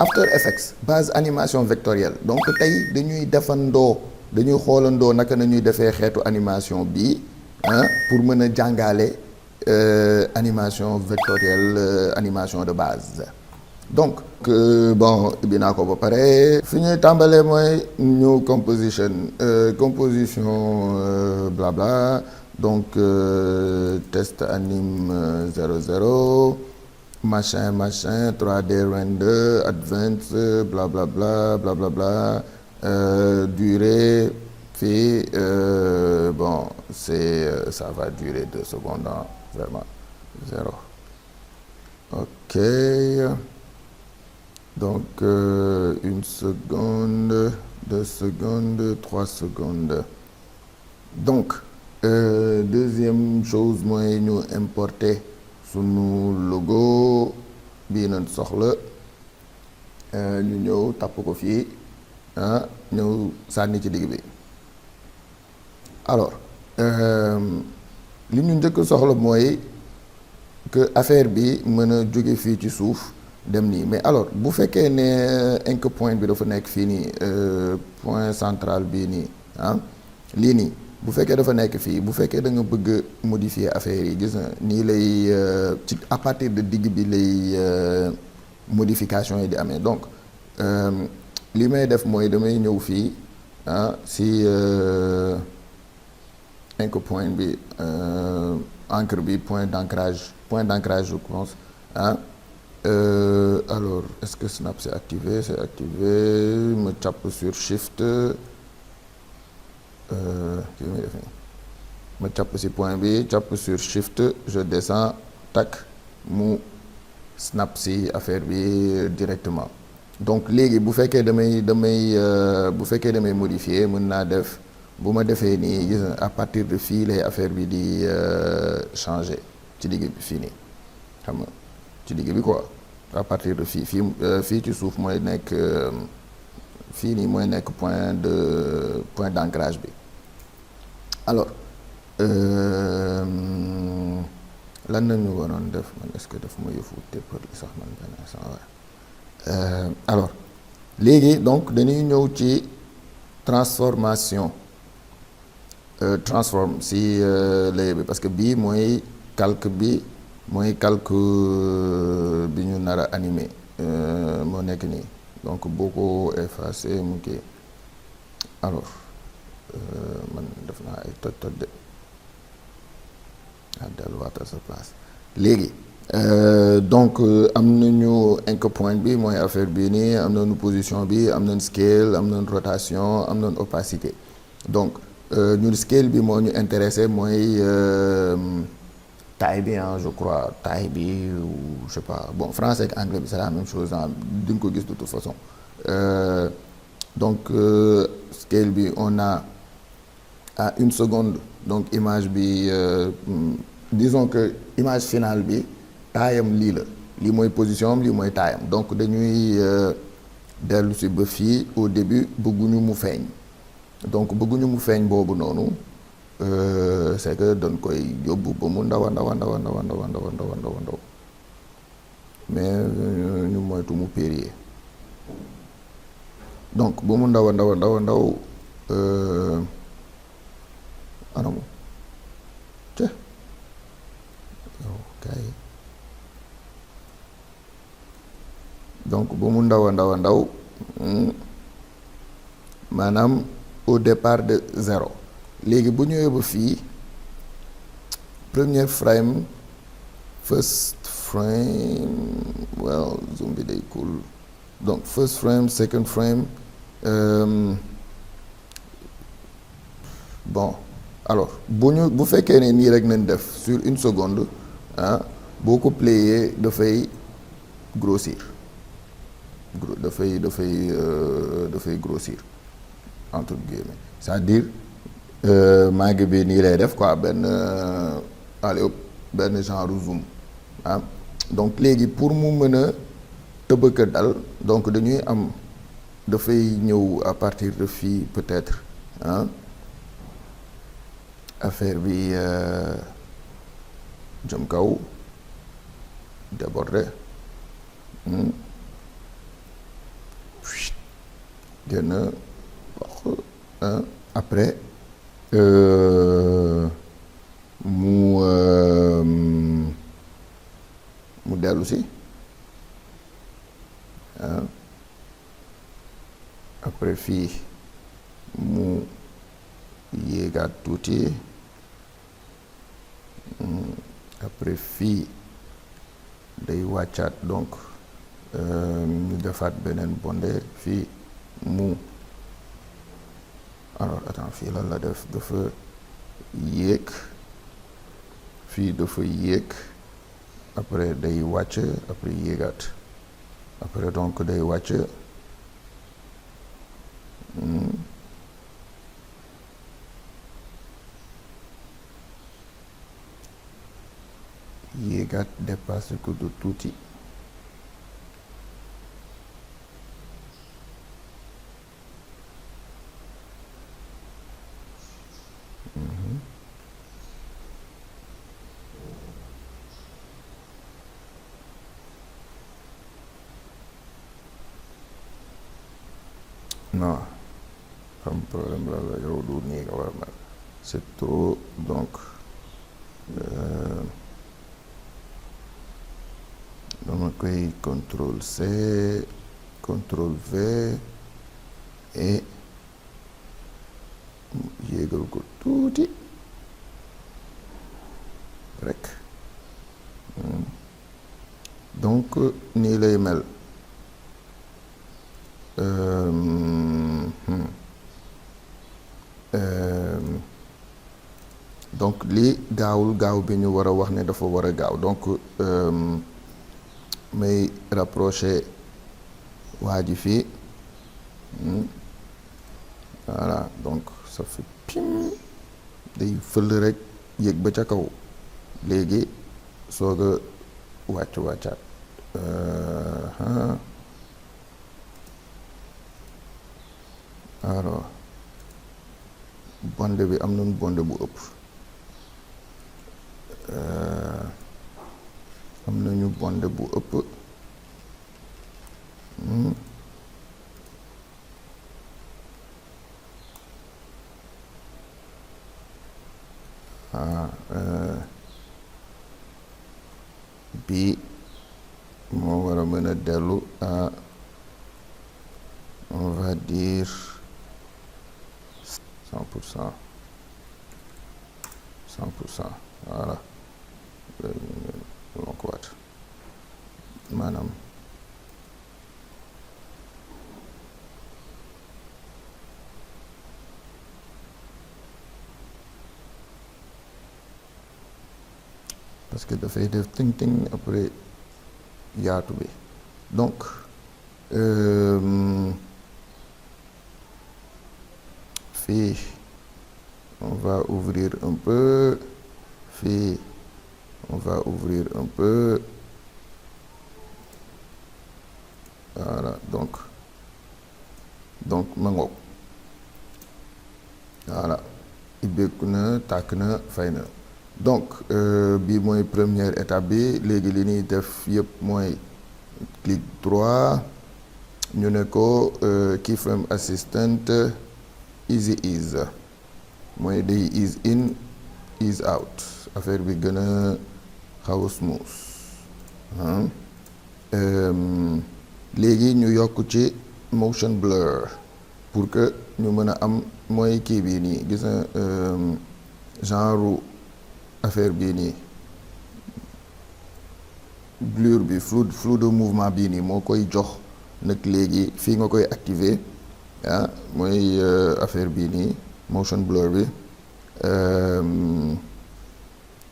After Effects base animation vectorielle donc tey dañuy xoolandoo naka nañuy defee xeetu animation bii pour mën a jàngale animation vectorielle animation de base donc bon binaa ko ba pare fi ñuy tàmbalee mooy new composition blabla donc test anime 00 machin 3D render advance blablabla blablabla durée fii bon c'est ça va durer 2 secondes vraiment 0 ok donc 1 seconde 2 secondes 3 secondes donc deuxième chose mooy ñu importer sunu logo bii nañ soxla ñu ñëw tàpp ko fii ñëw sànni ci digg bi alors li ñu njëkk soxla mooy que affaire bi mën a jóge fii ci suuf dem nii mais alors bu fekkee ne ink point bi dafa nekk fii nii point central bii nii lii nii bu fekkee dafa nekk fii bu fekkee da nga bëgg modifier affaire yi gis na nii lay ci à partir de digg bi lay modification yi di amee donc li may def mooy damay ñëw fii si ink point bi encre bi point d'ancrage je pense alors est-ce que snap c'est activé ma càpp sur shift ma càpp si point bi càpp sur shift je descends tac mu snap si affaire bi directement donc léegi bu fekkee damay modifier mën naa def bu ma defee nii gis à partir de fii lay affaire bi di changer ci digg bi fii nii xam nga ci digg bi quoi à partir de fii ci suuf mooy nekk fii nii mooy nekk point d'ancrage bi alors lan nañu waroon def man est-ce que daf ma yëfu téppal sax man benn instant waaye alors léegi donc dañuy ñëw ci transformation transforme si layer bi parce que bii mooy calque bi ñu nar a animé moo nekk nii donc boo ko effacé mu kii alors man def naa ay toj de delluwaat à sa place léegi donc am nañu ink point bi mooy affaire bii nii am nañu position bi am nañu scale am nañu rotation am nañu opacité donc ñun scale bi moo ñu intéressé mooy taille bi je crois taille bi ou je sais pas bon français ak anglais bi c'est la même chose di nga ko gis de toute façon donc scale bi on a à 1 seconde donc image bi disons que image finale bi taayam lii la lii mooy position am lii mooy taayam donc dañuy dellu si ba fii au début bëgguñu mu feeñ donc bëgguñu mu feeñ boobu noonu c'est que dañ koy yóbbu ba mu ndaw mais ñu moytu mu périer donc ba mu ndaw anamu te ok donc ba mu ndaw maanaam au départ de 0 léegi bu ñëwee ba fii premier frame first frame well zoom bi day cool donc first frame second frame bon alors bu fekkee ne nii rek nañ def sur 1 seconde boo ko playé dafay grossir dafay grossir entre guillemets c'est-à-dire màgg bi nii lay def quoi benn genre zoom donc léegi pour mu mën a tëbëka dal donc dañuy am dafay ñëw à partir de fii peut-être affaire bi jëm kaw débordé génn wax après mu dellu si après fii mu yéegaat tuuti après fii day wàccaat donc ñu defaat beneen bonde fii mu alors attends fii lan la def dafa yéeg fii dafa yéeg après day wàcc après yéegaat après donc day wàcc yéegaat dépassé ko du tuuti non xam problème la yow du nii nga war a mel c'est trop donc dama koy CTRL C CTRL V et yéegal ko tuuti rek donc nii lay mel donc lii gaawul gaaw bi ñu war a wax ne dafa war a gaaw donc may rapprocher waa ji fii voilà donc ça fait pim day fël rek yéeg ba ca kaw léegi soog a wàccaat alors bonde bi am nañu bonde bu ëpp am nañu bonde bu ëpp bii moo war a mën a dellu à on va dire 100%, voilà loo ko waat maanaam parce que dafay def ting après yaatu bi donc fii on va ouvrir un peu fii on va ouvrir un peu voilà donc ma ngoog voilà ibbeeku na tàkk na fay na donc bii mooy première étape bi léegi li ñuy def yëpp mooy clic droit ñu ne ko keyframe assistant easy ease mooy day ease in ease out affaire bi gën a xaw a smooth léegi ñu yokk ci motion blur pour que ñu mën a am mooy kii bii nii gis na genre affaire bii nii blur bi flou de mouvement bii nii moo koy jox nag léegi fii nga koy activer mooy affaire bii nii motion blur bi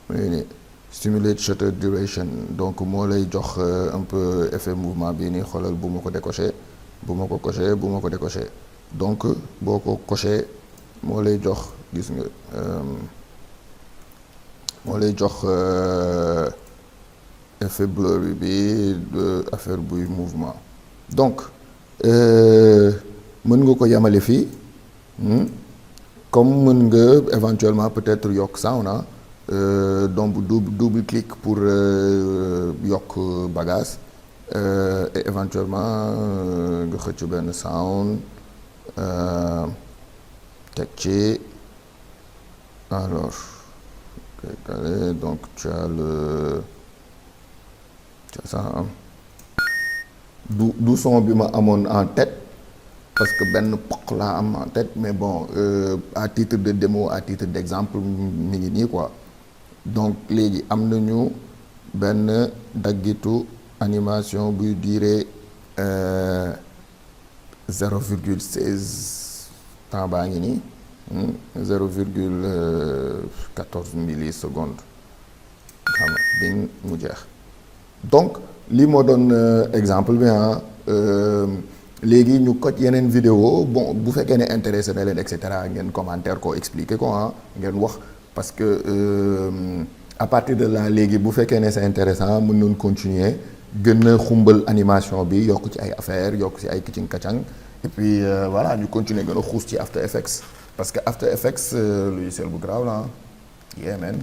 mooy ni stimulate shutter duration donc moo lay jox un peu effet mouvement bii nii xoolal bu ma ko décoché bu ma ko décoché donc boo ko coché moo lay jox gis nga moo lay jox effet blur bi affaire buy mouvement donc mën nga ko yamale fii comme mën nga éventuellement peut-être yokk sound donc double clic pour yokk bagage et éventuellement nga xëcc benn sound teg ci alors donc tu as ça du son bi ma amoon en tête parce que benn poq laa am en tête mais bon à titre de démo à titre d'exemple mi ngi nii quoi donc léegi am nañu benn daggitu animation buy durer 0,16 temps baa ngi nii 0,14 millisecondes xam nga bi mu jeex donc lii moo doon exemple bi léegi ñu koj yeneen vidéo bon bu fekkee ne intéressé na leen et cetera ngeen commentaire ko expliquer ko ngeen wax parce que à partir de là léegi bu fekkee ne c'est intéressant mën nañ continuer gën a xumbal animation bi yokk ci ay affaires yokk ci ay kicing kacang et puis voilà ñu continuer gën a xuus ci After Effects parce que After Effects logiciel bu graaw la yeah man